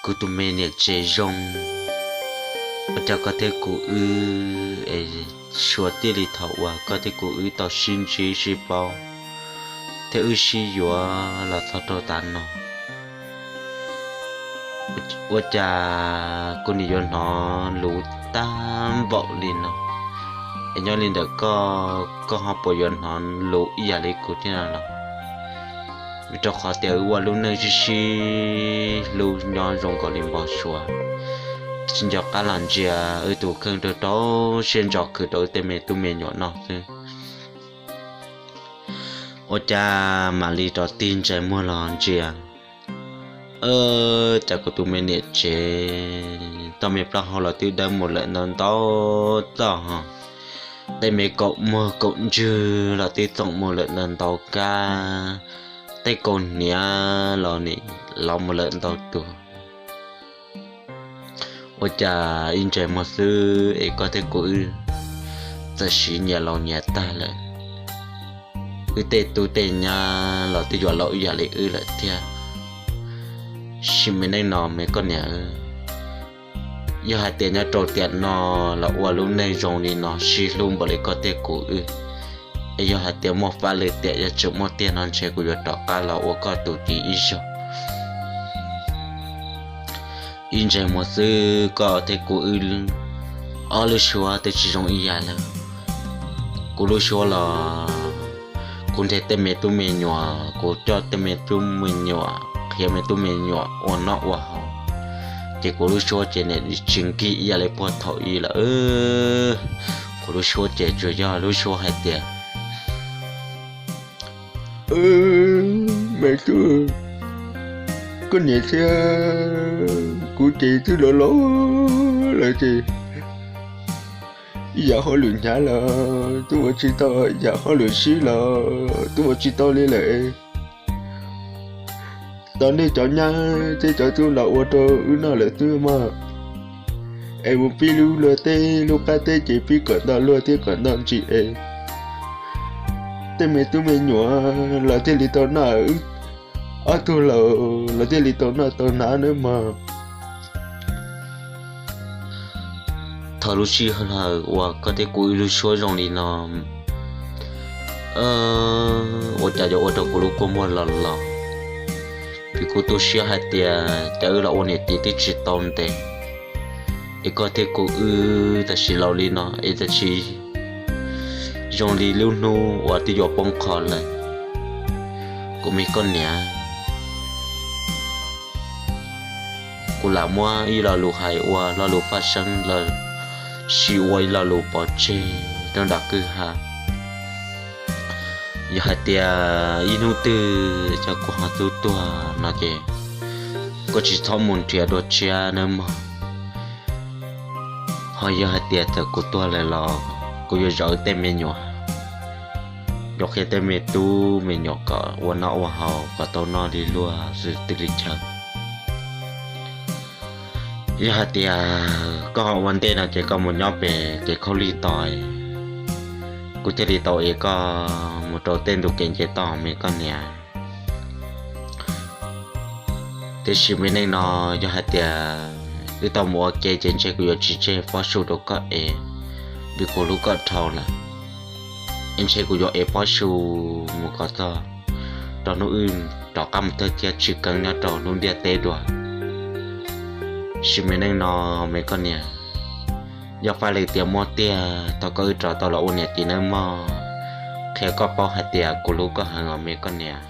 Kuv tus me niam tsev zoo, ua cas koj thiab kuv wb es suav tij li thaum uas koj thiab kuv wb tau sib ntsib sib paub thiab wb sib yuav los txog rau tav no, ua cas kuv nim yuav hnov luv tag npaum li no? Es nyob li ntawm koj, koj ho puas yuav hnov luv ib yam li kuv thiab no los? Vim rau qhov tias wb ua lub neej sib sib hlub nyob zoo nkaus li npau suav, tsis nco qab los ntsia wb tus kheej rau rau siab ntso khwv rau wb tej me tub me nyuam noj xwb. Ua cas mam li rov tig ntsais muag los ntsia, cas kuv tus me niam tsev toj me plaub hau los twb dawb mus lawm ntau ntau txoj ho, tej me kaum muag kaum ntswg los twb txoom mus lawm ntau ntau kab, tej kaus hniav los nim lov mus lawm ntau tus. Ua cas ib ntsais muag xwb es koj thiab kuv wb txawm sib nyiam laus nyiam tag lawm. Wb tej tub tej nyab los twb yuav laus ib yam li wb lawm thiab. Sim me neej no me koj niam, yog hais tias nyob rau tiam no los ua lub neej zoo li no sib hlub npaum li koj thiab kuv wb, es yog hais tias muaj fab lwm tiam yuav tsum muaj tiag no ntshe kuv yuav rov qab los ua koj tus tij ib zaug. Ib ntsais muag xwb koj thiab kuv wb ob lub suab twb tsis zoo ib yam lawm. Kuv lub suab los kuv nrhiav tej me tub me nyuam, kuv coj tej me tub me nyuam, qhia me tub me nyuam ua noj ua haus, ces kuv lub suab ces nim tsis nkig ib yam li puag thaum ub lawm. Kuv lub suab ces tsuas yog lub suab hais tias, me tub, koj niam thiab kuv ces twb laus laus lawm ces ib yam hauj lwm hnyav los twb ua tsis tau, ib yam hauj lwm sib los twb ua tsis tau li lawm. Tau nej cov nyab thiab cov tub los ua rau wb noj lawm xwb mog. Es mus pib lub luag teb lub qab teb ces pib kom ntau luag thiab kom ntau ntsis es tej me tub me nyuam los thiaj li tau noj, wb ob tug laus los thiaj li tau noj tau hnav nawb mog. Thaum lub sij hawm uas koj thiab kuv wb lub suab zoo li no, ua cas yuav ua rau kuv lub kua muag los los, vim kuv tu siab hais tias cas wb los ua niam txiv twb tsis tau ntev, es koj thiab kuv wb tam sim laus li no es tam sim zoo li lub hnub uas twb yuav poob qho lawm. Kuv me koj niam, kuv lam muab ib lo lus hais ua lo lus faj seeb los sis ua ib lo lus pov tseg rau nram kwj ha. Yog hais tias ib hnub twg cov kuv ho tub tuag no ces koj tsis txhob mus nrhiav dua tshiab nawb mog. Ho yog hais tias txawm kuv tuag lawm los kuv yuav zov tej me nyuam, yuav qhia tej me tub me nyuam kom ua noj ua haus kom tau noj li luag xwb twb li chaw. Yog hais tias koj ho ua ntej no ces koj mus nyob pem kev khaub lig tos, kuv thiaj li tau ev koj mus rau tej ntug kev nce toj me koj niam. Tiam sis me neej no yog hais tias wb tau mus ua ke ces ntshe kuv yuav tsis tseg pob su rau koj ev, vim kuv hlub koj dhau lawm. Es ntshe kuv yuav ev pob su mus kom txog rau hnub wb rov qab mus thawj thiab tshwm keeb nyob rau lub ntiaj teb dua. Sim me neej no me koj niam, yog faj lwm tiam muaj tiag thov koj wb rov tau los ua niam txiv nawb mog. Qhia koj paub hais tias kuv hlub koj heev os me koj niam.